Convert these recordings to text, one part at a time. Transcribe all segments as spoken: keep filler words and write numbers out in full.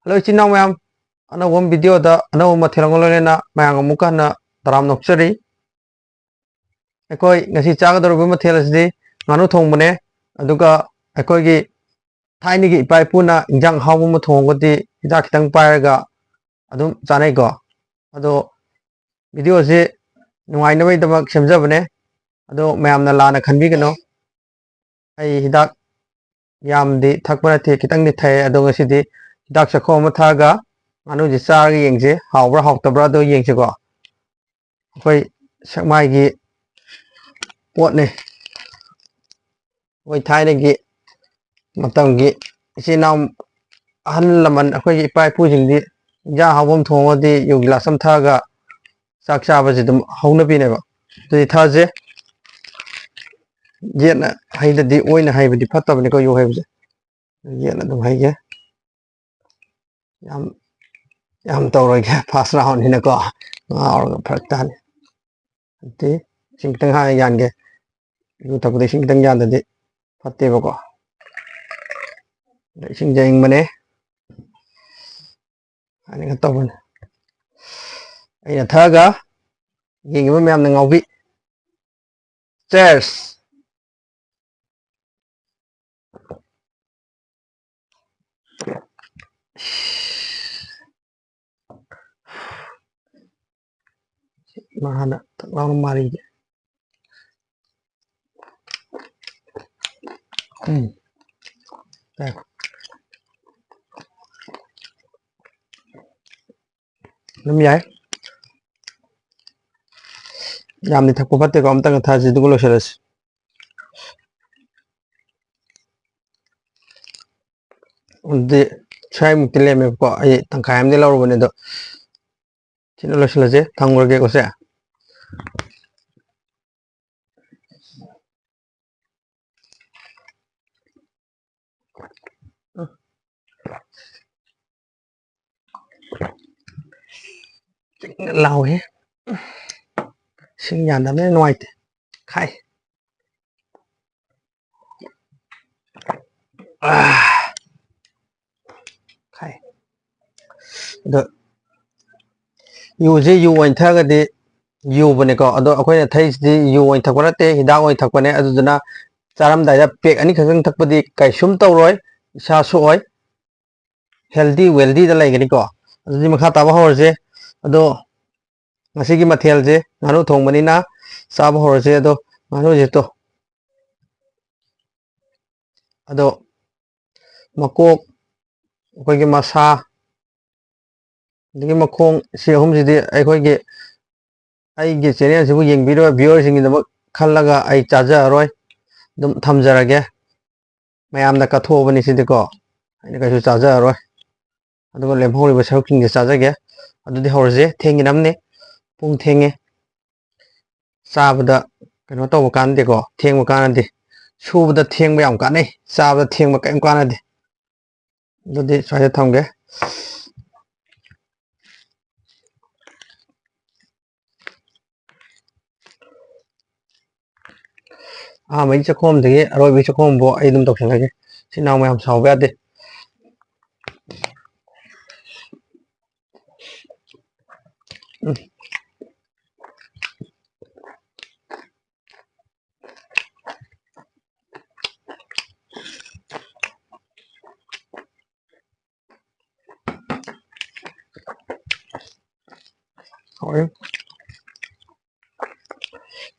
Hello ꯏꯆꯤꯟ ꯏꯅꯥꯎ ꯃꯌꯥꯝ, ꯑꯅꯧꯕ ꯑꯃ ꯚꯤꯗꯤꯑꯣꯗ ꯑꯅꯧꯕ ꯃꯊꯦꯜ ꯑꯃꯒ ꯂꯣꯏꯅꯅ ꯃꯌꯥꯝ ꯑꯃꯨꯛꯀ ꯍꯟꯅ ꯇꯔꯥꯝꯅ ꯑꯣꯛꯆꯔꯤ꯫ ꯑꯩꯈꯣꯏ ꯉꯁꯤ ꯆꯥꯒꯗꯧꯔꯤꯕ ꯃꯊꯦꯜ ꯑꯁꯤꯗꯤ ꯉꯥꯅꯨ ꯊꯣꯡꯕꯅꯦ꯫ ꯑꯗꯨꯒ ꯑꯩꯈꯣꯏꯒꯤ ꯊꯥꯏꯅꯒꯤ ꯏꯄꯥ ꯏꯄꯨꯅ ꯏꯟꯖꯥꯡ ꯑꯍꯥꯎꯕ ꯑꯃ ꯊꯣꯡꯉꯒꯗꯤ ꯍꯤꯗꯥꯛ ꯈꯤꯇꯪ ꯄꯥꯏꯔꯒ ꯑꯗꯨꯝ ꯆꯥꯅꯩꯀꯣ꯫ ꯑꯗꯣ ꯚꯤꯗꯤꯑꯣꯁꯤ ꯅꯨꯡꯉꯥꯏꯅꯕꯒꯤꯗꯃꯛ ꯁꯦꯝꯖꯕꯅꯦ꯫ ꯑꯗꯣ ꯃꯌꯥꯝꯅ ꯂꯥꯟꯅ ꯈꯟꯕꯤꯒꯅꯨ꯫ ꯑꯩ ꯍꯤꯗꯥꯛ ꯌꯥꯝꯗꯤ ꯊꯛꯄ ꯅꯠꯇꯦ, ꯈꯤꯇꯪꯗꯤ ꯊꯛꯑꯦ꯫ ꯑꯗꯣ ꯉꯁꯤꯗꯤ ꯍꯤꯗꯥꯛ ꯆꯈꯣꯝ ꯑꯃ ꯊꯛꯑꯒ ꯉꯥꯅꯨꯁꯦ ꯆꯥꯔꯒ ꯌꯦꯡꯁꯦ, ꯍꯥꯎꯕ꯭ꯔꯥ ꯍꯥꯎꯇꯕ꯭ꯔꯥ ꯑꯗꯣ ꯌꯦꯡꯁꯤꯀꯣ꯫ ꯑꯩꯈꯣꯏ ꯁꯦꯛꯃꯥꯏꯒꯤ ꯄꯣꯠꯅꯤ꯫ ꯑꯩꯈꯣꯏ ꯊꯥꯏꯅꯒꯤ ꯃꯇꯝꯒꯤ ꯏꯆꯤꯜ ꯏꯅꯥꯎ ꯑꯍꯜ ꯂꯃꯟ, ꯑꯩꯈꯣꯏꯒꯤ ꯏꯄꯥ ꯏꯄꯨꯁꯤꯡꯗꯤ ꯏꯟꯖꯥꯡ ꯑꯍꯥꯎꯕ ꯑꯃ ꯊꯣꯡꯉꯗꯤ ꯌꯨ ꯒꯤꯂꯥꯁ ꯑꯃ ꯊꯛꯑꯒ ꯆꯥꯛ ꯆꯥꯕꯁꯦ ꯑꯗꯨꯝ ꯍꯧꯅꯕꯤꯅꯦꯕ꯫ ꯑꯗꯨꯗꯤ ꯊꯛꯑꯁꯦ꯫ ꯌꯦꯠꯅ ꯍꯩꯗꯗꯤ ꯑꯣꯏꯅ ꯍꯩꯕꯗꯤ ꯐꯠꯇꯕꯅꯤꯀꯣ, ꯌꯨ ꯍꯩꯕꯁꯦ꯫ ꯌꯦꯠꯅ ꯑꯗꯨꯝ ꯍꯩꯒꯦ꯫ ꯌꯥꯝ, ꯌꯥꯝ ꯇꯧꯔꯣꯏꯒꯦ, ꯐꯥꯔꯁ ꯔꯥꯎꯟꯅꯤꯅꯀꯣ꯫ ꯉꯥꯎꯔꯒ ꯐꯔꯛ ꯇꯥꯅꯤ꯫ ꯑꯗꯨꯗꯤ ꯏꯁꯤꯡ ꯈꯤꯇꯪ ꯍꯥꯟꯅ ꯌꯥꯟꯒꯦ꯫ ꯏꯔꯨ ꯊꯛꯄꯗ ꯏꯁꯤꯡ ꯈꯤꯇꯪ ꯌꯥꯟꯗꯗꯤ ꯐꯠꯇꯦꯕꯀꯣ꯫ ꯑꯗ ꯏꯁꯤꯡꯁꯦ ꯑꯏꯪꯕꯅꯦ꯫ ꯍꯥꯏꯅꯤꯡꯉ ꯇꯧꯕꯅꯦ꯫ ꯑꯩꯅ ꯊꯛꯑꯒ ꯌꯦꯡꯉꯤꯕ ꯃꯌꯥꯝꯅ ꯉꯥꯎꯕꯤ꯫ Cheers! ꯃꯥ ꯍꯥꯟꯅ ꯊꯛ ꯂꯥꯎꯅ ꯃꯥꯔꯤꯒꯦ꯫ ꯎꯝ꯫ ꯌꯥꯏ꯫ ꯑꯗꯨꯝ ꯌꯥꯏ꯫ ꯌꯥꯝꯗꯤ ꯊꯛꯄ ꯐꯠꯇꯦꯀꯣ, ꯑꯝꯇꯪꯒ ꯊꯛꯑꯁꯤ, ꯑꯗꯨꯒ ꯂꯣꯏꯁꯤꯜꯂꯁꯤ꯫ ꯑꯗꯨꯗꯤ ꯁ꯭ꯋꯥꯏꯃꯨꯛꯇꯤ ꯂꯦꯝꯃꯦꯕꯀꯣ, ꯑꯩ ꯇꯪꯈꯥꯏ ꯑꯃꯗꯤ ꯂꯧꯔꯨꯕꯅꯦ, ꯑꯗꯣ ꯁꯤꯅ ꯂꯣꯏꯁꯤꯜꯂꯁꯦ, ꯊꯝꯈ꯭ꯔꯒꯦꯀꯣ ꯁꯦ꯫ ꯂꯥꯎꯋꯦ꯫ ꯏꯁꯤꯡ ꯌꯥꯟꯗꯕꯅꯤꯅ ꯅꯨꯡꯉꯥꯏꯇꯦ꯫ ꯈꯥꯏ꯫ ꯑꯥ꯫ ꯈꯥꯏ꯫ ꯑꯗꯣ ꯌꯨꯁꯦ ꯌꯨ ꯑꯣꯏꯅ ꯊꯛꯑꯒꯗꯤ ꯌꯨꯕꯅꯦꯀꯣ꯫ ꯑꯗꯣ ꯑꯩꯈꯣꯏꯅ ꯊꯛꯏꯁꯤꯗꯤ ꯌꯨ ꯑꯣꯏꯅ ꯊꯛꯄ ꯅꯠꯇꯦ, ꯍꯤꯗꯥꯛ ꯑꯣꯏꯅ ꯊꯛꯄꯅꯦ꯫ ꯑꯗꯨꯗꯨꯅ ꯆꯥꯔꯝꯗꯥꯏꯗ ꯄꯦꯛ ꯑꯅꯤꯈꯛꯇꯪ ꯊꯛꯄꯗꯤ ꯀꯩꯁꯨꯝ ꯇꯧꯔꯣꯏ, ꯏꯁꯥ ꯁꯣꯛꯑꯣꯏ, ꯍꯦꯜꯗꯤ ꯋꯦꯜꯗꯤꯗ ꯂꯩꯒꯅꯤꯀꯣ꯫ ꯑꯗꯨꯗꯤ ꯃꯈꯥ ꯇꯥꯕ ꯍꯧꯔꯁꯦ꯫ ꯑꯗꯣ ꯉꯁꯤꯒꯤ ꯃꯊꯦꯜꯁꯦ ꯉꯥꯅꯨ ꯊꯣꯡꯕꯅꯤꯅ ꯆꯥꯕ ꯍꯧꯔꯁꯦ꯫ ꯑꯗꯣ ꯉꯥꯅꯨꯁꯦ ꯇꯣ ꯑꯗꯣ ꯃꯀꯣꯛ, ꯑꯩꯈꯣꯏꯒꯤ ꯃꯁꯥ, ꯑꯗꯒꯤ ꯃꯈꯣꯡ, ꯁꯤ ꯑꯍꯨꯝꯁꯤꯗꯤ ꯑꯩꯈꯣꯏꯒꯤ, ꯑꯩꯒꯤ ꯆꯦꯅꯦꯜꯁꯤꯕꯨ ꯌꯦꯡꯕꯤꯔꯤꯕ ꯚꯤꯌꯨꯋꯔꯁꯤꯡꯒꯤꯗꯃꯛ ꯈꯜꯂꯒ ꯑꯩ ꯆꯥꯖꯔꯔꯣꯏ, ꯑꯗꯨꯝ ꯊꯝꯖꯔꯒꯦ꯫ ꯃꯌꯥꯝꯗ ꯀꯠꯊꯣꯛꯑꯕꯅꯤ ꯁꯤꯗꯤꯀꯣ, ꯑꯩꯅ ꯀꯩꯁꯨ ꯆꯥꯖꯔꯔꯣꯏ꯫ ꯑꯗꯨꯒ ꯂꯦꯝꯍꯧꯔꯤꯕ ꯁꯔꯨꯛꯁꯤꯡꯁꯦ ꯆꯥꯖꯒꯦ꯫ ꯑꯗꯨꯗꯤ ꯍꯧꯔꯁꯦ, ꯊꯦꯡꯉꯤꯅꯝꯅꯦ, ꯄꯨꯡ ꯊꯦꯡꯉꯦ꯫ ꯆꯥꯕꯗ ꯀꯩꯅꯣ ꯇꯧꯕ ꯀꯥꯟꯗꯦꯀꯣ, ꯊꯦꯡꯕ ꯀꯥꯟꯅꯗꯦ꯫ ꯁꯨꯕꯗ ꯊꯦꯡꯕ ꯌꯥꯝ ꯀꯥꯟꯅꯩ, ꯆꯥꯕꯗ ꯊꯦꯡꯕ ꯀꯔꯤꯝ ꯀꯥꯟꯅꯗꯦ꯫ ꯑꯗꯨꯗꯤ ꯁ꯭ꯋꯥꯏꯗ ꯊꯝꯒꯦ꯫ ꯑꯍꯥꯟꯕꯒꯤ ꯆꯥꯛꯈꯣꯝꯗꯒꯤ ꯑꯔꯣꯏꯕꯒꯤ ꯆꯥꯛꯈꯣꯝꯕꯨ ꯑꯩ ꯑꯗꯨꯝ ꯇꯧꯁꯜꯂꯒꯦ꯫ ꯏꯆꯤꯟ ꯏꯅꯥꯎ ꯃꯌꯥꯝ ꯁꯥꯎꯕ ꯌꯥꯗꯦ꯫ ꯎꯝ꯫ ꯍꯣꯏ꯫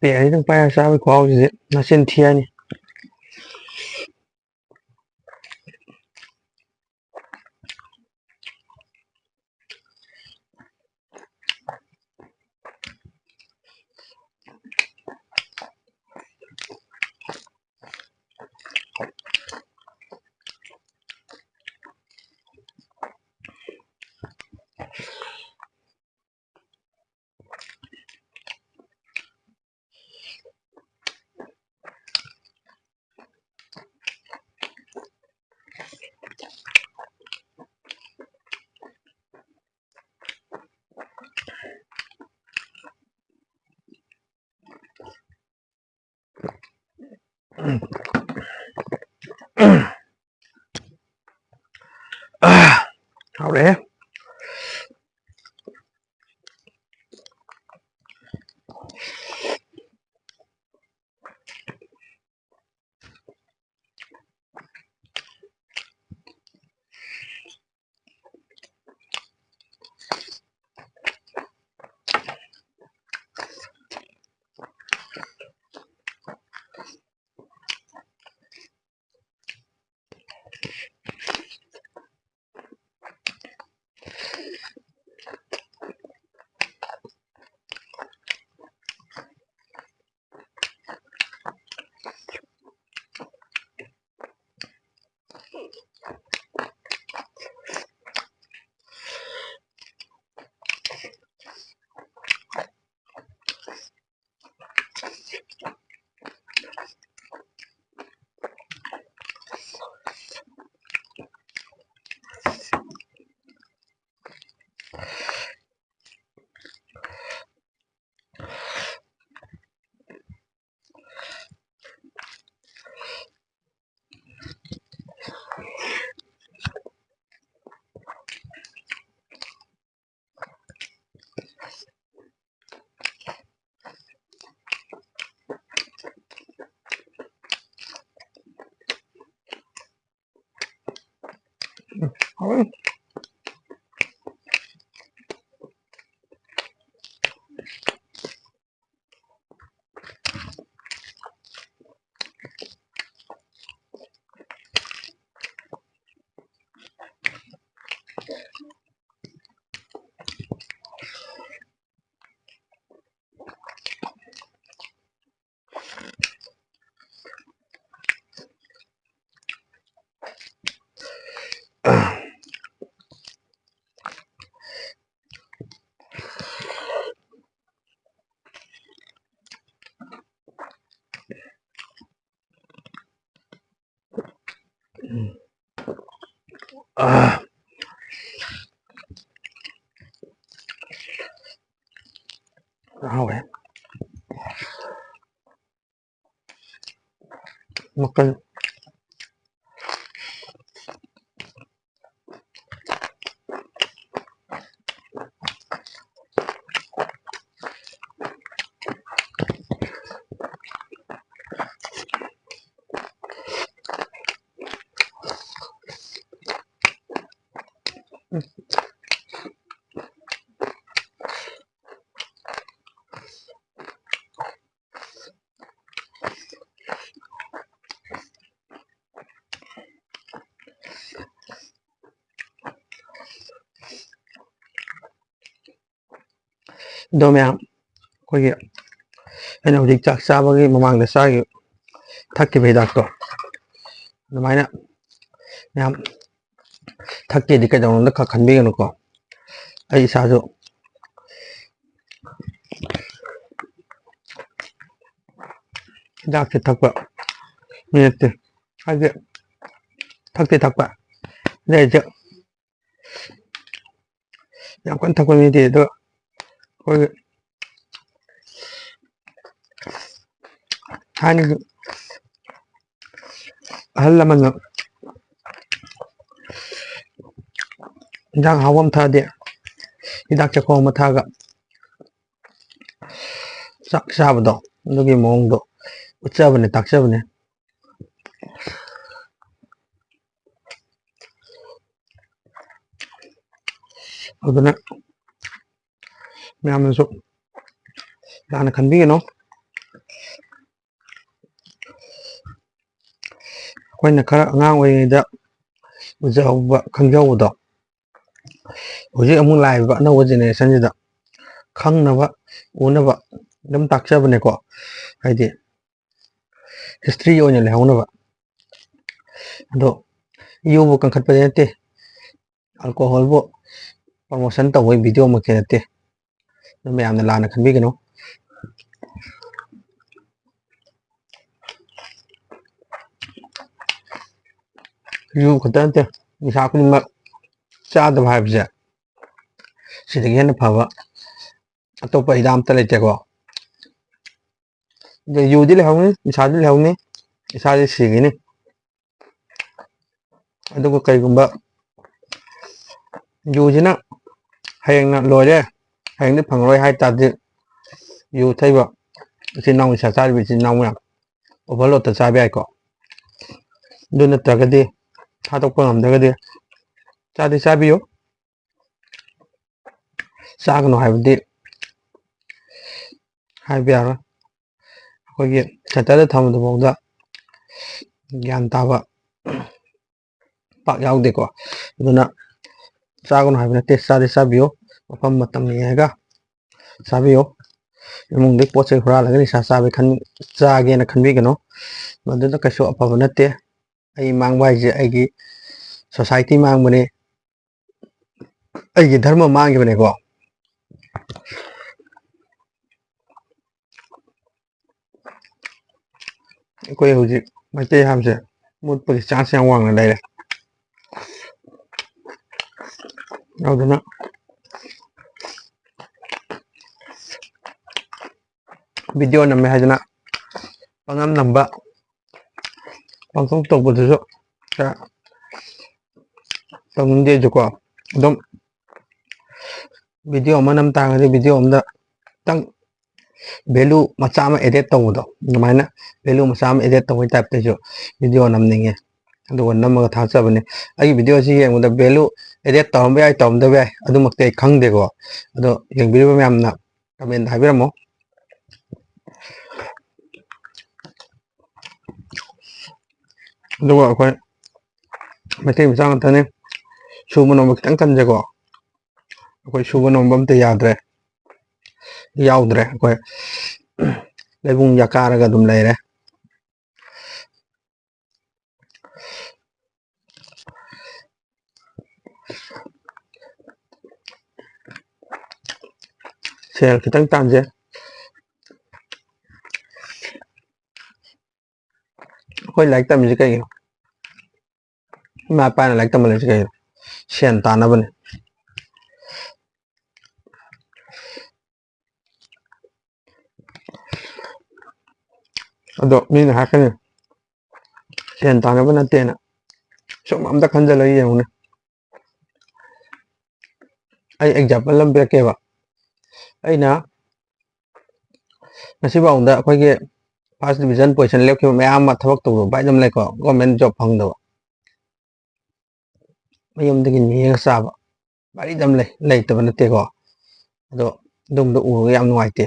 ꯄꯦꯛ ꯑꯅꯤꯗꯪ ꯄꯥꯏꯔ ꯆꯥꯕꯒꯤ ꯈꯨꯍꯥꯎꯁꯤꯗꯤ ꯃꯆꯤꯟ ꯊꯤ ꯍꯥꯏꯅꯤ꯫ ꯍꯥꯎꯔꯦꯍꯦ꯫ ꯎꯝ, ꯍꯥꯎꯋꯦ꯫ ꯎꯝ꯫ ꯑꯥ꯫ ꯍꯥꯎꯋꯦ꯫ ꯃꯀꯜ꯫ ꯑꯗꯣ ꯃꯌꯥꯝ, ꯑꯩꯈꯣꯏꯒꯤ ꯑꯩꯅ ꯍꯧꯖꯤꯛ ꯆꯥꯛ ꯆꯥꯕꯒꯤ ꯃꯃꯥꯡꯗ ꯆꯥꯈꯤꯕ, ꯊꯛꯈꯤꯕ ꯍꯤꯗꯥꯛꯇꯣ, ꯑꯗꯨꯃꯥꯏꯅ ꯃꯌꯥꯝ ꯊꯛꯀꯦꯗꯤ ꯀꯩꯗꯧꯅꯨꯡꯗ ꯈꯛ ꯈꯟꯕꯤꯒꯅꯨꯀꯣ꯫ ꯑꯩ ꯏꯁꯥꯁꯨ ꯍꯤꯗꯥꯛꯁꯦ ꯊꯛꯄ ꯃꯤ ꯅꯠꯇꯦ, ꯍꯥꯏꯗꯤ ꯊꯛꯇꯤ ꯊꯛꯄ, ꯑꯗꯨ ꯑꯣꯏꯔꯁꯨ ꯌꯥꯝ ꯀꯟꯅ ꯊꯛꯄ ꯃꯤ ꯅꯠꯇꯦ꯫ ꯑꯗꯣ ꯑꯩꯈꯣꯏꯒꯤ ꯊꯥꯏꯅꯒꯤ ꯑꯍꯜ ꯂꯃꯟꯅ ꯏꯟꯖꯥꯡ ꯑꯍꯥꯎꯕ ꯑꯃ ꯊꯛꯑꯗꯤ ꯍꯤꯗꯥꯛ ꯆꯈꯣꯝ ꯑꯃ ꯊꯛꯑꯒ ꯆꯥꯛ ꯆꯥꯕꯗꯣ, ꯑꯗꯨꯒꯤ ꯃꯑꯣꯡꯗꯣ ꯎꯠꯆꯕꯅꯦ, ꯇꯥꯛꯆꯕꯅꯦ꯫ ꯑꯗꯨꯅ ꯃꯌꯥꯝꯅꯁꯨ ꯂꯥꯟꯅ ꯈꯟꯕꯤꯒꯅꯨ꯫ ꯑꯩꯈꯣꯏꯅ ꯈꯔ ꯑꯉꯥꯡ ꯑꯣꯏꯔꯤꯉꯩꯗ ꯎꯖꯍꯧꯕ, ꯈꯪꯖꯍꯧꯕꯗꯣ, ꯍꯧꯖꯤꯛ ꯑꯃꯨꯛ ꯂꯥꯛꯏꯕ ꯑꯅꯧꯕ ꯖꯦꯅꯦꯔꯦꯁꯟꯁꯤꯗ ꯈꯪꯅꯕ, ꯎꯅꯕ ꯑꯗꯨꯝ ꯇꯥꯛꯆꯕꯅꯦꯀꯣ꯫ ꯍꯥꯏꯗꯤ ꯍꯤꯁꯇ꯭ꯔꯤ ꯑꯣꯏꯅ ꯂꯩꯍꯧꯅꯕ꯫ ꯑꯗꯣ ꯌꯨꯕꯨ ꯀꯟꯈꯠꯄꯗꯤ ꯅꯠꯇꯦ, ꯑꯜꯀꯣꯍꯣꯜꯕꯨ ꯄ꯭ꯔꯣꯃꯣꯁꯟ ꯇꯧꯕꯒꯤ ꯚꯤꯗꯤꯑꯣꯃꯛꯇꯤ ꯅꯠꯇꯦ꯫ ꯑꯗꯨ ꯃꯌꯥꯝꯅ ꯂꯥꯟꯅ ꯈꯟꯕꯤꯒꯅꯨ꯫ ꯌꯨ ꯈꯛꯇ ꯅꯠꯇꯦ, ꯅꯤꯁꯥ ꯈꯨꯗꯤꯡꯃꯛ ꯆꯥꯗꯕ ꯍꯥꯏꯕꯁꯦ ꯁꯤꯗꯒꯤ ꯍꯦꯟꯅ ꯐꯕ ꯑꯇꯣꯞꯄ ꯍꯤꯗꯥꯛ ꯑꯝꯇ ꯂꯩꯇꯦꯀꯣ꯫ ꯑꯗ ꯌꯨꯗꯤ ꯂꯩꯍꯧꯅꯤ, ꯅꯤꯁꯥꯗꯤ ꯂꯩꯍꯧꯅꯤ, ꯏꯁꯥꯗꯤ ꯁꯤꯒꯅꯤ꯫ ꯑꯗꯨꯒ ꯀꯩꯒꯨꯝꯕ ꯌꯨꯁꯤꯅ ꯍꯌꯦꯡꯅ ꯂꯣꯏꯔꯦ, ꯍꯌꯦꯡꯗꯤ ꯐꯪꯉꯔꯣꯏ ꯍꯥꯏ ꯇꯥꯔꯗꯤ, ꯌꯨ ꯊꯛꯏꯕ ꯏꯆꯤꯟ ꯏꯅꯥꯎ, ꯅꯤꯁꯥ ꯆꯥꯔꯤꯕ ꯏꯆꯤꯟ ꯏꯅꯥꯎ ꯃꯌꯥꯝ ꯑꯣꯚꯔꯂꯣꯗꯇ ꯆꯥꯕ ꯌꯥꯏꯀꯣ꯫ ꯑꯗꯨ ꯅꯠꯇ꯭ꯔꯒꯗꯤ, ꯊꯥꯗꯣꯛꯄ ꯉꯝꯗ꯭ꯔꯒꯗꯤ ꯆꯥꯗꯤ ꯆꯥꯕꯤꯌꯨ꯫ ꯆꯥꯒꯅꯨ ꯍꯥꯏꯕꯗꯤ ꯍꯥꯏꯕ ꯌꯥꯔꯣꯏ꯫ ꯑꯩꯈꯣꯏꯒꯤ ꯁꯦꯟꯇꯔꯗ ꯊꯝꯕꯗꯨꯐꯥꯎꯗ ꯒ꯭ꯌꯥꯟ ꯇꯥꯕ ꯄꯥꯛ ꯌꯥꯎꯗꯦꯀꯣ꯫ ꯑꯗꯨꯅ ꯆꯥꯒꯅꯨ ꯍꯥꯏꯕ ꯅꯠꯇꯦ, ꯆꯥꯗꯤ ꯆꯥꯕꯤꯌꯨ, ꯃꯐꯝ ꯃꯇꯝ ꯌꯦꯡꯉꯒ ꯆꯥꯕꯤꯌꯨ꯫ ꯏꯃꯨꯡꯗꯒꯤ ꯄꯣꯠ ꯆꯩ ꯍꯨꯔꯥꯜꯂꯒ ꯅꯤꯁꯥ ꯆꯥꯕ ꯈꯟ-, ꯆꯥꯒꯦꯅ ꯈꯟꯕꯤꯒꯅꯨ, ꯃꯗꯨꯅ ꯀꯩꯁꯨ ꯑꯐꯕ ꯅꯠꯇꯦ꯫ ꯑꯩ ꯃꯥꯡꯕ ꯍꯥꯏꯁꯦ ꯑꯩꯒꯤ ꯁꯣꯁꯥꯏꯇꯤ ꯃꯥꯡꯕꯅꯦ, ꯑꯩꯒꯤ ꯙꯔꯃ ꯃꯥꯡꯈꯤꯕꯅꯦꯀꯣ꯫ ꯑꯩꯈꯣꯏ ꯍꯧꯖꯤꯛ ꯃꯩꯇꯩ ꯍꯥꯏꯕꯁꯦ ꯃꯨꯠꯄꯒꯤ ꯆꯥꯟꯁ ꯌꯥꯝ ꯋꯥꯡꯅ ꯂꯩꯔꯦ꯫ ꯑꯗꯨꯅ ꯚꯤꯗꯤꯑꯣ ꯅꯝꯃꯦ ꯍꯥꯏꯗꯅ ꯄꯪꯅꯝ ꯅꯝꯕ, ꯄꯪꯇꯧ ꯇꯧꯕꯗꯨꯁꯨ ꯈꯔ ꯇꯧꯅꯤꯡꯗꯦꯁꯨꯀꯣ꯫ ꯑꯗꯨꯝ ꯚꯤꯗꯤꯑꯣ ꯑꯃ ꯅꯝ ꯇꯥꯔꯒꯗꯤ ꯚꯤꯗꯤꯑꯣ ꯑꯃꯗ ꯈꯤꯇꯪ ꯚꯦꯂꯨ ꯃꯆꯥ ꯑꯃ ꯑꯦꯗꯦꯠ ꯇꯧꯕꯗꯣ, ꯑꯗꯨꯃꯥꯏꯅ ꯚꯦꯂꯨ ꯃꯆꯥ ꯑꯃ ꯑꯦꯗꯦꯠ ꯇꯧꯕꯒꯤ ꯇꯥꯏꯞꯇ ꯑꯩꯁꯨ ꯚꯤꯗꯤꯑꯣ ꯅꯝꯅꯤꯡꯉꯦ꯫ ꯑꯗꯨꯒ ꯅꯝꯃꯒ ꯊꯥꯒꯠꯆꯕꯅꯤ꯫ ꯑꯩꯒꯤ ꯚꯤꯗꯤꯑꯣꯁꯤ ꯌꯦꯡꯕꯗ ꯚꯦꯂꯨ ꯑꯦꯗꯦꯠ ꯇꯧꯔꯝꯕ ꯌꯥꯏ, ꯇꯧꯔꯝꯗꯕ ꯌꯥꯏ, ꯑꯗꯨꯃꯛꯇꯤ ꯑꯩ ꯈꯪꯗꯦꯀꯣ꯫ ꯑꯗꯣ ꯌꯦꯡꯕꯤꯔꯤꯕ ꯃꯌꯥꯝꯅ ꯀꯃꯦꯟꯗ ꯍꯥꯏꯕꯤꯔꯝꯃꯣ꯫ ꯑꯗꯨꯒ ꯑꯩꯈꯣꯏ ꯃꯩꯇꯩ ꯃꯆꯥ ꯉꯥꯛꯇꯅꯤ, ꯁꯨꯕ ꯅꯣꯝꯕ ꯈꯤꯇꯪ ꯀꯟꯖꯩꯀꯣ꯫ ꯑꯩꯈꯣꯏ ꯁꯨꯕ ꯅꯣꯝꯕ ꯑꯝꯇ ꯌꯥꯗ꯭ꯔꯦ, ꯌꯥꯎꯗ꯭ꯔꯦ꯫ ꯑꯩꯈꯣꯏ ꯂꯩꯕꯨꯡ ꯌꯥꯀꯥꯔꯒ ꯑꯗꯨꯝ ꯂꯩꯔꯦ꯫ ꯁꯦꯜ ꯈꯤꯇꯪ ꯇꯥꯟꯁꯦ꯫ ꯑꯩꯈꯣꯏ ꯂꯥꯏꯔꯤꯛ ꯇꯝꯃꯤꯁꯦ ꯀꯩꯒꯤꯅꯣ? ꯏꯃꯥ ꯏꯄꯥꯅ ꯂꯥꯏꯔꯤꯛ ꯇꯝꯍꯜꯂꯤꯁꯦ ꯀꯩꯒꯤꯅꯣ? ꯁꯦꯟ ꯇꯥꯟꯅꯕꯅꯤ꯫ ꯑꯗꯣ ꯃꯤꯅ ꯍꯥꯏꯔꯛꯀꯅꯤ, "ꯁꯦꯟ ꯇꯥꯟꯅꯕ ꯅꯠꯇꯦꯅ"꯫ ꯁꯨꯝ ꯑꯝꯇ ꯈꯟꯖꯜꯂꯒ ꯌꯦꯡꯉꯨꯅꯦ꯫ ꯑꯩ ꯑꯦꯛꯖꯥꯝꯄꯜ ꯑꯃ ꯄꯤꯔꯛꯀꯦꯕ꯫ ꯑꯩꯅ ꯉꯁꯤꯐꯥꯎꯗ ꯑꯩꯈꯣꯏꯒꯤ ꯐꯥꯔꯁ ꯗꯤꯕꯤꯖꯟ ꯄꯣꯖꯤꯁꯟ ꯂꯦꯞꯈꯤꯕ ꯃꯌꯥꯝ ꯑꯃ ꯊꯕꯛ ꯇꯧꯗꯕ ꯚꯥꯏ ꯑꯗꯨꯝ ꯂꯩꯀꯣ, ꯒꯣꯔꯃꯦꯟ ꯖꯣꯕ ꯐꯪꯗꯕ, ꯃꯌꯨꯝꯗꯒꯤ ꯅꯤꯔꯒ ꯆꯥꯕ ꯚꯥꯔꯤꯗ ꯑꯃ ꯂꯩ, ꯂꯩꯇꯕ ꯅꯠꯇꯦꯀꯣ꯫ ꯑꯗꯣ ꯑꯗꯨꯝꯕꯗꯣ ꯎꯔꯒ ꯌꯥꯝ ꯅꯨꯡꯉꯥꯏꯇꯦ꯫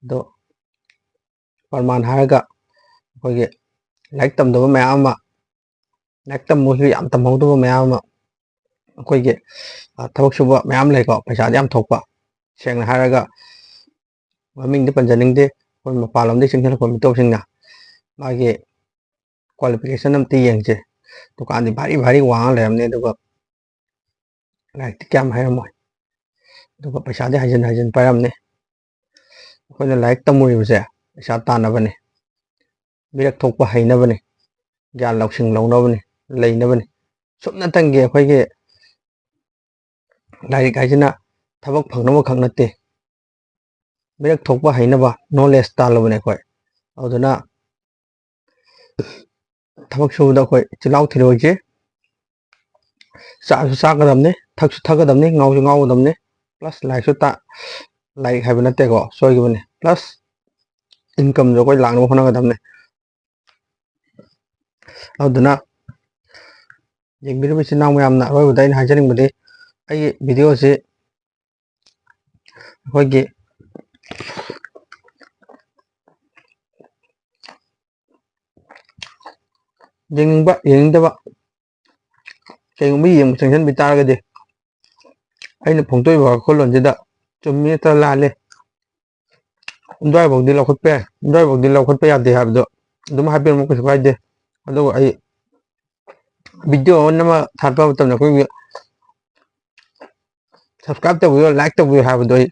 ꯑꯗꯣ ꯄ꯭ꯔꯃꯥꯟ ꯍꯥꯏꯔꯒ ꯑꯩꯈꯣꯏꯒꯤ ꯂꯥꯏꯔꯤꯛ ꯇꯝꯗꯕ ꯃꯌꯥꯝ ꯑꯃ, ꯂꯥꯏꯔꯤꯛ ꯇꯝꯕꯁꯨ ꯌꯥꯝ ꯇꯝꯍꯧꯗꯕ ꯃꯌꯥꯝ ꯑꯃ, ꯑꯩꯈꯣꯏꯒꯤ, ꯑ, ꯊꯕꯛ ꯁꯨꯕ ꯃꯌꯥꯝ ꯂꯩꯀꯣ, ꯄꯩꯁꯥꯗꯤ ꯌꯥꯝ ꯊꯣꯛꯄ꯫ ꯁꯦꯡꯅ ꯍꯥꯏꯔꯒ ꯃꯃꯤꯡꯗꯤ ꯄꯟꯖꯅꯤꯡꯗꯦ, ꯑꯩꯈꯣꯏ ꯃꯄꯥꯟ ꯂꯝꯗꯒꯤ ꯆꯪꯁꯤꯜꯂꯛꯄ ꯃꯤꯇꯣꯞꯁꯤꯡꯅ ꯃꯥꯒꯤ ꯀ꯭ꯋꯥꯂꯤꯐꯤꯀꯦꯁꯟ ꯑꯝꯇ ꯌꯦꯡꯁꯦ꯫ ꯗꯨꯀꯥꯟꯗꯤ ꯚꯥꯔꯤ ꯚꯥꯔꯤ ꯋꯥꯡꯉ ꯂꯩꯔꯝꯅꯤ, ꯑꯗꯨꯒ ꯂꯥꯏꯔꯤꯛꯇꯤ ꯀꯌꯥꯝ ꯍꯩꯔꯝꯃꯣꯏ, ꯑꯗꯨꯒ ꯄꯩꯁꯥꯗꯤ ꯍꯥꯏꯖꯤꯟ ꯍꯥꯏꯖꯤꯟ ꯄꯥꯏꯔꯝꯅꯤ꯫ ꯑꯩꯈꯣꯏꯅ ꯂꯥꯏꯔꯤꯛ ꯇꯝꯃꯨꯔꯤꯕꯁꯦ ꯄꯩꯁꯥ ꯇꯥꯟꯅꯕꯅꯤ, ꯃꯤꯔꯛ ꯊꯣꯛꯄ ꯍꯩꯅꯕꯅꯤ, ꯒ꯭ꯌꯥꯟ ꯂꯧꯁꯤꯡ ꯂꯧꯅꯕꯅꯤ, ꯂꯩꯅꯕꯅꯤ꯫ ꯁꯨꯞꯅꯇꯪꯒꯤ ꯑꯩꯈꯣꯏꯒꯤ ꯂꯥꯏꯔꯤꯛ ꯍꯥꯏꯁꯤꯅ ꯊꯕꯛ ꯐꯪꯅꯕ ꯈꯛ ꯅꯠꯇꯦ, ꯃꯤꯔꯛ ꯊꯣꯛꯄ ꯍꯩꯅꯕ ꯅꯣꯂꯦꯖ ꯇꯥꯜꯂꯨꯕꯅꯦ ꯑꯩꯈꯣꯏ꯫ ꯑꯗꯨꯅ ꯊꯕꯛ ꯁꯨꯕꯗ ꯑꯩꯈꯣꯏ ꯆꯤꯜꯍꯥꯎ ꯊꯤꯔꯣꯏꯁꯦ, ꯆꯥꯁꯨ ꯆꯥꯒꯗꯕꯅꯤ, ꯊꯛꯁꯨ ꯊꯛꯀꯗꯕꯅꯤ, ꯉꯥꯎꯁꯨ ꯉꯥꯎꯒꯗꯕꯅꯤ, ꯄ꯭ꯂꯁ ꯂꯥꯏꯔꯤꯛꯁꯨ ꯇꯥ-, ꯂꯥꯏꯔꯤꯛ ꯍꯥꯏꯕ ꯅꯠꯇꯦꯀꯣ, ꯁꯣꯏꯈꯤꯕꯅꯤ, ꯄ꯭ꯂꯁ ꯏꯟꯀꯝꯁꯨ ꯑꯩꯈꯣꯏ ꯂꯥꯛꯅꯕ ꯍꯣꯠꯅꯒꯗꯕꯅꯤ꯫ ꯑꯗꯨꯅ ꯌꯦꯡꯕꯤꯔꯤꯕ ꯏꯆꯤꯟ ꯏꯅꯥꯎ ꯃꯌꯥꯝꯅ ꯑꯔꯣꯏꯕꯗ ꯑꯩꯅ ꯍꯥꯏꯖꯅꯤꯡꯕꯗꯤ, ꯑꯩꯒꯤ ꯚꯤꯗꯤꯑꯣꯁꯤ ꯑꯩꯈꯣꯏꯒꯤ ꯌꯦꯡꯅꯤꯡꯕ ꯌꯦꯡꯅꯤꯡꯗꯕ ꯀꯩꯒꯨꯝꯕ ꯌꯦꯡꯕ ꯆꯪꯁꯤꯟꯕꯤ ꯇꯥꯔꯒꯗꯤ, ꯑꯩꯅ ꯐꯣꯡꯗꯣꯛꯏꯕ ꯋꯥꯈꯜꯂꯣꯟꯁꯤꯗ ꯆꯨꯝꯃꯤ ꯅꯠꯇ꯭ꯔ ꯂꯥꯜꯂꯤ, ꯑꯗꯨꯋꯥꯏꯐꯥꯎꯗꯤ ꯂꯧꯈꯠꯄ ꯌꯥꯏ, ꯑꯗꯨꯋꯥꯏꯐꯥꯎꯗꯤ ꯂꯧꯈꯠꯄ ꯌꯥꯗꯦ ꯍꯥꯏꯕꯗꯣ ꯑꯗꯨꯝ ꯍꯥꯏꯕꯤꯔꯝꯃꯣ, ꯀꯩꯁꯨ ꯀꯥꯏꯗꯦ꯫ ꯑꯗꯨꯒ ꯑꯩ ꯚꯤꯗꯤꯑꯣ ꯑꯃ ꯊꯥꯒꯠꯄ ꯃꯇꯝꯗ ꯑꯩꯈꯣꯏꯒꯤ subscribe ꯇꯧꯕꯤꯌꯨ, like ꯇꯧꯕꯤꯌꯨ ꯍꯥꯏꯕꯗꯣ ꯑꯩ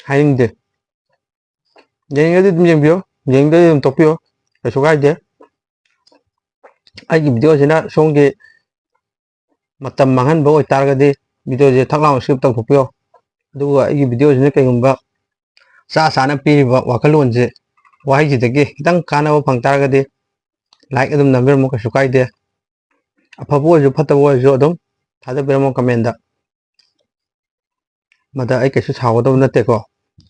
ꯍꯥꯏꯅꯤꯡꯗꯦ꯫ ꯌꯦꯡꯅꯤꯡꯉꯗꯤ ꯑꯗꯨꯝ ꯌꯦꯡꯕꯤꯌꯨ, ꯌꯦꯡꯅꯤꯡꯗ꯭ꯔꯗꯤ ꯑꯗꯨꯝ ꯇꯣꯛꯄꯤꯌꯨ, ꯀꯩꯁꯨ ꯀꯥꯏꯗꯦ꯫ ꯑꯩꯒꯤ ꯚꯤꯗꯤꯑꯣꯁꯤꯅ ꯁꯣꯝꯒꯤ ꯃꯇꯝ ꯃꯥꯡꯍꯟꯕ ꯑꯣꯏꯇꯥꯔꯒꯗꯤ ꯚꯤꯗꯤꯑꯣꯁꯦ ꯊꯛ ꯂꯥꯎꯅ skip ꯇꯧꯊꯣꯛꯄꯤꯌꯣ꯫ ꯑꯗꯨꯒ ꯑꯩꯒꯤ ꯚꯤꯗꯤꯑꯣꯁꯤꯅ ꯀꯩꯒꯨꯝꯕ ꯆꯥ ꯆꯥꯅ ꯄꯤꯔꯤꯕ ꯋꯥꯈꯜꯂꯣꯟꯁꯦ, ꯋꯥꯍꯩꯁꯤꯗꯒꯤ ꯈꯤꯇꯪ ꯀꯥꯟꯅꯕ ꯐꯪ ꯇꯥꯔꯒꯗꯤ like ꯑꯗꯨꯝ ꯅꯝꯕꯤꯔꯝꯃꯣ, ꯀꯩꯁꯨ ꯀꯥꯏꯗꯦ꯫ ꯑꯐꯕ ꯑꯣꯏꯔꯁꯨ ꯐꯠꯇꯕ ꯑꯣꯏꯔꯁꯨ ꯑꯗꯨꯝ ꯊꯥꯖꯕꯤꯔꯝꯃꯣ comment꯫ ꯃꯗ ꯑꯩ ꯀꯩꯁꯨ ꯁꯥꯎꯒꯗꯕ ꯅꯠꯇꯦꯀꯣ꯫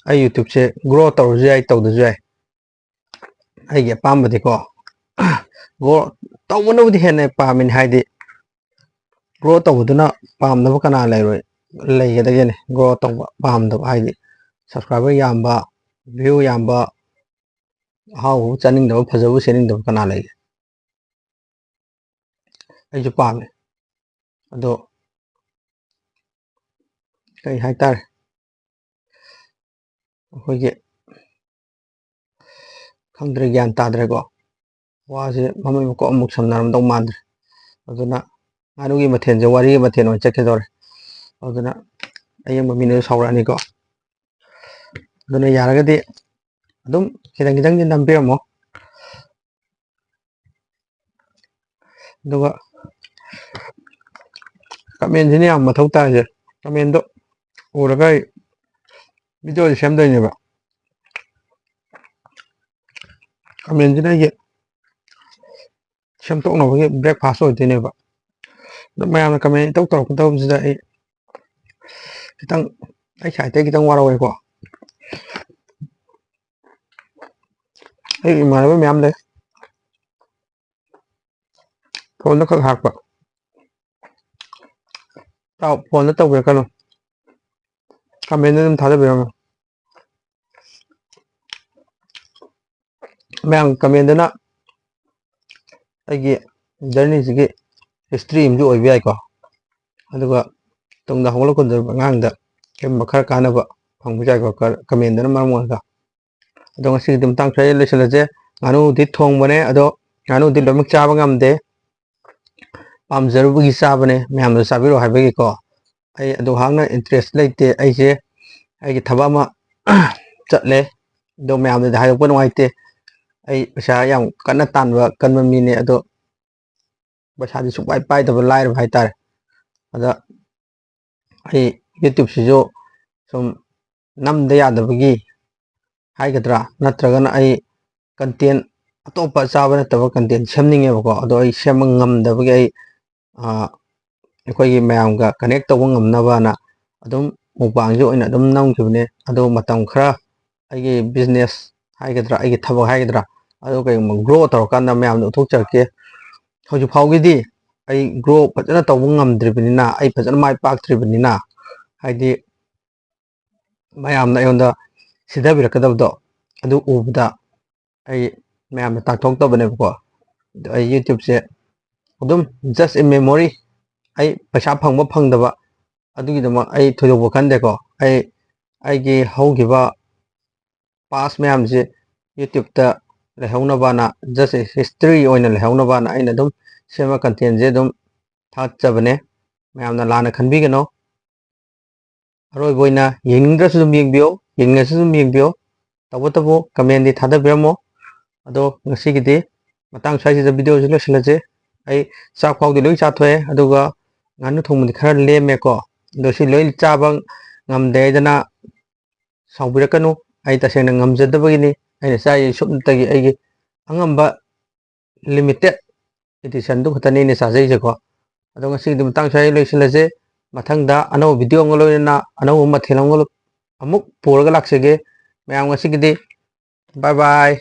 ꯑꯩ YouTubeꯁꯦ grow ꯇꯧꯔꯁꯨ ꯌꯥꯏ, ꯇꯧꯗ꯭ꯔꯁꯨ ꯌꯥꯏ, ꯑꯩꯒꯤ ꯑꯄꯥꯝꯕꯗꯤꯀꯣ꯫ Grow ꯇꯧꯕꯅꯕꯨꯗꯤ ꯍꯦꯟꯅ ꯄꯥꯝꯃꯤꯅꯤ, ꯍꯥꯏꯗꯤ grow ꯇꯧꯕꯗꯨꯅ ꯄꯥꯝꯗꯕ ꯀꯅꯥ ꯂꯩꯔꯣꯏ, ꯂꯩꯒꯗꯒꯦꯅꯦ꯫ Grow ꯇꯧꯕ ꯄꯥꯝꯗꯕ ꯍꯥꯏꯗꯤ subscriber ꯌꯥꯝꯕ, view ꯌꯥꯝꯕ, ꯑꯍꯥꯎꯕ ꯆꯥꯅꯤꯡꯗꯕ, ꯐꯖꯕ ꯁꯦꯠꯅꯤꯡꯗꯕ ꯀꯅꯥ ꯂꯩꯒꯦ? ꯑꯩꯁꯨ ꯄꯥꯝꯃꯦ꯫ ꯑꯗꯣ ꯀꯩ ꯍꯥꯏꯇꯥꯔꯦ, ꯑꯩꯈꯣꯏꯒꯤ ꯈꯪꯗ꯭ꯔꯦ, ꯒ꯭ꯌꯥꯟ ꯇꯥꯗ꯭ꯔꯦꯀꯣ꯫ ꯋꯥꯁꯦ ꯃꯃꯩ ꯃꯀꯣꯛ ꯑꯃꯨꯛ ꯁꯝꯅꯔꯝꯗꯧ ꯃꯥꯟꯗ꯭ꯔꯦ꯫ ꯑꯗꯨꯅ ꯉꯥꯅꯨꯒꯤ ꯃꯊꯦꯜꯁꯦ ꯋꯥꯔꯤꯒꯤ ꯃꯊꯦꯜ ꯑꯣꯏꯅ ꯆꯠꯀꯗꯧꯔꯦ꯫ ꯑꯗꯨꯅ ꯑꯌꯦꯡꯕ ꯃꯤꯅꯁꯨ ꯁꯥꯎꯔꯛꯑꯅꯤꯀꯣ꯫ ꯑꯗꯨꯅ ꯌꯥꯔꯒꯗꯤ ꯑꯗꯨꯝ ꯈꯤꯇꯪ ꯈꯤꯇꯪꯗꯤ ꯅꯝꯕꯤꯔꯝꯃꯣ꯫ ꯑꯗꯨꯒ commentꯁꯤꯅ ꯌꯥꯝ ꯃꯊꯧ ꯇꯥꯏꯁꯦ꯫ Commentꯗꯣ ꯎꯔꯒ ꯑꯩ videoꯁꯦ ꯁꯦꯝꯗꯣꯏꯅꯦꯕ꯫ Commentꯁꯤꯅ ꯑꯩꯒꯤ ꯁꯦꯝꯗꯣꯛꯅꯕꯒꯤ breakfast ꯑꯣꯏꯗꯣꯏꯅꯦꯕ꯫ ꯑꯗꯣ ꯃꯌꯥꯝꯅ comment ꯏꯇꯧ ꯇꯧꯔꯛꯀꯗꯕꯁꯤꯗ ꯑꯩ ꯈꯤꯇꯪ, ꯑꯩ sideꯇꯩ ꯈꯤꯇꯪ ꯋꯥꯔꯧꯋꯦꯀꯣ꯫ ꯑꯩ ꯏꯃꯥꯟꯅꯕ ꯃꯌꯥꯝ ꯂꯩ꯫ ꯐꯣꯟꯗ ꯈꯛ ꯍꯥꯞꯄ꯫ ꯇꯥꯎ, ꯐꯣꯟꯗ ꯇꯧꯕꯤꯔꯛꯀꯅꯨ꯫ ꯀꯃꯦꯟꯗ ꯑꯗꯨꯝ ꯊꯥꯖꯕꯤꯔꯝꯃꯣ꯫ ꯃꯌꯥꯝ ꯀꯃꯦꯟꯗꯅ ꯑꯩꯒꯤ ꯖꯔꯅꯤꯁꯤꯒꯤ ꯍꯤꯁꯇ꯭ꯔꯤ ꯑꯃꯁꯨ ꯑꯣꯏꯕ ꯌꯥꯏꯀꯣ꯫ ꯑꯗꯨꯒ ꯇꯨꯡꯗ ꯍꯧꯒꯠꯂꯛꯀꯗꯧꯔꯤꯕ ꯑꯉꯥꯡꯗ ꯀꯔꯤꯒꯨꯝꯕ ꯈꯔ ꯀꯥꯟꯅꯕ ꯐꯪꯕꯁꯨ ꯌꯥꯏꯀꯣ, ꯀ-, ꯀꯃꯦꯟꯗꯅ ꯃꯔꯝ ꯑꯣꯏꯔꯒ꯫ ꯑꯗꯣ ꯉꯁꯤꯒꯤꯗꯤ ꯃꯇꯥꯡ ꯁ꯭ꯋꯥꯏꯗ ꯂꯣꯏꯁꯤꯜꯂꯁꯦ꯫ ꯉꯥꯅꯨꯗꯤ ꯊꯣꯡꯕꯅꯦ, ꯑꯗꯣ ꯉꯥꯅꯨꯗꯤ ꯂꯣꯏꯅꯃꯛ ꯆꯥꯕ ꯉꯝꯗꯦ꯫ ꯄꯥꯝꯖꯔꯨꯕꯒꯤ ꯆꯥꯕꯅꯦ, ꯃꯌꯥꯝꯗ ꯆꯥꯕꯤꯔꯛꯑꯣ ꯍꯥꯏꯕꯒꯤꯀꯣ꯫ ꯑꯩ ꯑꯗꯨ ꯍꯥꯛꯅ ꯏꯟꯇꯔꯦꯁ ꯂꯩꯇꯦ꯫ ꯑꯩꯁꯦ ꯑꯩꯒꯤ ꯊꯕꯛ ꯑꯃ ꯆꯠꯂꯦ, ꯑꯗꯣ ꯃꯌꯥꯝꯗꯗꯤ ꯍꯥꯏꯗꯣꯛꯄ ꯅꯨꯡꯉꯥꯏꯇꯦ꯫ ꯑꯩ ꯄꯩꯁꯥ ꯌꯥꯝ ꯀꯟꯅ ꯇꯥꯟꯕ ꯀꯟꯕ ꯃꯤꯅꯦ, ꯑꯗꯣ ꯄꯩꯁꯥꯗꯤ ꯁꯨꯡꯄꯥꯏ ꯄꯥꯏꯗꯕ ꯂꯥꯏꯔꯕ ꯍꯥꯏꯇꯥꯔꯦ꯫ ꯑꯗ ꯑꯩ YouTubeꯁꯤꯁꯨ ꯁꯨꯝ ꯅꯝꯗ ꯌꯥꯗꯕꯒꯤ ꯍꯥꯏꯒꯗ꯭ꯔꯥ, ꯅꯠꯇ꯭ꯔꯒꯅ ꯑꯩ content, ꯑꯇꯣꯞꯄ ꯆꯥꯕ ꯅꯠꯇꯕ content ꯁꯦꯝꯅꯤꯡꯉꯦꯕꯀꯣ, ꯑꯗꯣ ꯑꯩ ꯁꯦꯝꯕ ꯉꯝꯗꯕꯒꯤ ꯑꯩ, ꯑꯥ, ꯑꯩꯈꯣꯏꯒꯤ ꯃꯌꯥꯝꯒ connect ꯇꯧꯕ ꯉꯝꯅꯕꯅ ꯑꯗꯨꯝ mukbangꯁꯦ ꯑꯣꯏꯅ ꯑꯗꯨꯝ ꯅꯝꯈꯤꯕꯅꯦ꯫ ꯑꯗꯣ ꯃꯇꯝ ꯈꯔ ꯑꯩꯒꯤ business ꯍꯥꯏꯒꯗ꯭ꯔꯥ, ꯑꯩꯒꯤ ꯊꯕꯛ ꯍꯥꯏꯒꯗ꯭ꯔꯥ, ꯑꯗꯨ ꯀꯩꯒꯨꯝꯕ grow ꯇꯧꯔꯀꯥꯟꯗ ꯃꯌꯥꯝꯗ ꯎꯠꯊꯣꯛꯆꯔꯛꯀꯦ꯫ ꯍꯧꯖꯤꯛ ꯐꯥꯎꯒꯤꯗꯤ ꯑꯩ grow ꯐꯖꯅ ꯇꯧꯕ ꯉꯝꯗ꯭ꯔꯤꯕꯅꯤꯅ, ꯑꯩ ꯐꯖꯅ ꯃꯥꯏ ꯄꯥꯛꯇ꯭ꯔꯤꯕꯅꯤꯅ, ꯍꯥꯏꯗꯤ ꯃꯌꯥꯝꯅ ꯑꯩꯉꯣꯟꯗ ꯁꯤꯊꯕꯤꯔꯛꯀꯗꯕꯗꯣ ꯑꯗꯨ ꯎꯕꯗ ꯑꯩ ꯃꯌꯥꯝꯗ ꯇꯥꯛꯊꯣꯛꯇꯕꯅꯦꯕꯀꯣ꯫ ꯑꯗꯣ ꯑꯩ YouTubeꯁꯦ ꯑꯗꯨꯝ just a memory, ꯑꯩ ꯄꯩꯁꯥ ꯐꯪꯕ ꯐꯪꯗꯕ ꯑꯗꯨꯒꯤꯗꯃꯛ ꯑꯩ ꯊꯣꯏꯗꯣꯛꯄ ꯈꯟꯗꯦꯀꯣ꯫ ꯑꯩ ꯑꯩꯒꯤ ꯍꯧꯈꯤꯕ past ꯃꯌꯥꯝꯁꯦ YouTubeꯇ ꯂꯩꯍꯧꯅꯕꯅ, just a history ꯑꯣꯏꯅ ꯂꯩꯍꯧꯅꯕꯅ ꯑꯩꯅ ꯑꯗꯨꯝ ꯁꯦꯝꯕ contentꯁꯦ ꯑꯗꯨꯝ ꯊꯥꯒꯠꯆꯕꯅꯦ꯫ ꯃꯌꯥꯝꯅ ꯂꯥꯟꯅ ꯈꯟꯕꯤꯒꯅꯨ꯫ ꯑꯔꯣꯏꯕ ꯑꯣꯏꯅ ꯌꯦꯡꯅꯤꯡꯗ꯭ꯔꯁꯨ ꯑꯗꯨꯝ ꯌꯦꯡꯕꯤꯌꯣ, ꯌꯦꯡꯅꯤꯡꯉꯁꯨ ꯑꯗꯨꯝ ꯌꯦꯡꯕꯤꯌꯣ꯫ ꯇꯧꯕꯇꯕꯨ commentꯗꯤ ꯊꯥꯗꯕꯤꯔꯝꯃꯣ꯫ ꯑꯗꯣ ꯉꯁꯤꯒꯤꯗꯤ ꯃꯇꯥꯡ ꯁ꯭ꯋꯥꯏꯁꯤꯗ videoꯁꯤ ꯂꯣꯏꯁꯤꯜꯂꯁꯤ꯫ ꯑꯩ ꯆꯥꯛ ꯐꯥꯎꯗꯤ ꯂꯣꯏ ꯆꯥꯊꯣꯛꯑꯦ, ꯑꯗꯨꯒ ꯉꯥꯅꯨ ꯊꯣꯡꯕꯗꯤ ꯈꯔ ꯂꯦꯝꯃꯦꯀꯣ꯫ ꯑꯗꯣ ꯁꯤ ꯂꯣꯏ ꯆꯥꯕ ꯉꯝꯗꯦ ꯍꯥꯏꯗꯅ ꯁꯥꯎꯕꯤꯔꯛꯀꯅꯨ, ꯑꯩ ꯇꯁꯦꯡꯅ ꯉꯝꯖꯗꯕꯒꯤꯅꯤ꯫ ꯑꯩꯅ ꯆꯥꯔꯤꯁꯦ ꯁꯨꯞꯅꯇꯒꯤ ꯑꯩꯒꯤ ꯑꯉꯝꯕ limited editionꯗꯨ ꯈꯛꯇꯅꯤ ꯑꯩꯅ ꯆꯥꯖꯩꯁꯦꯀꯣ꯫ ꯑꯗꯣ ꯉꯁꯤꯒꯤꯗꯤ ꯃꯇꯥꯡ ꯁ꯭ꯋꯥꯏꯗ ꯂꯣꯏꯁꯤꯜꯂꯁꯦ꯫ ꯃꯊꯪꯗ ꯑꯅꯧꯕ video ꯑꯃꯒ ꯂꯣꯏꯅꯅ ꯑꯅꯧꯕ ꯃꯊꯦꯜ ꯑꯃꯒ ꯑꯃꯨꯛ ꯄꯨꯔꯒ ꯂꯥꯛꯆꯒꯦ꯫ ꯃꯌꯥꯝ ꯉꯁꯤꯒꯤꯗꯤ bye bye꯫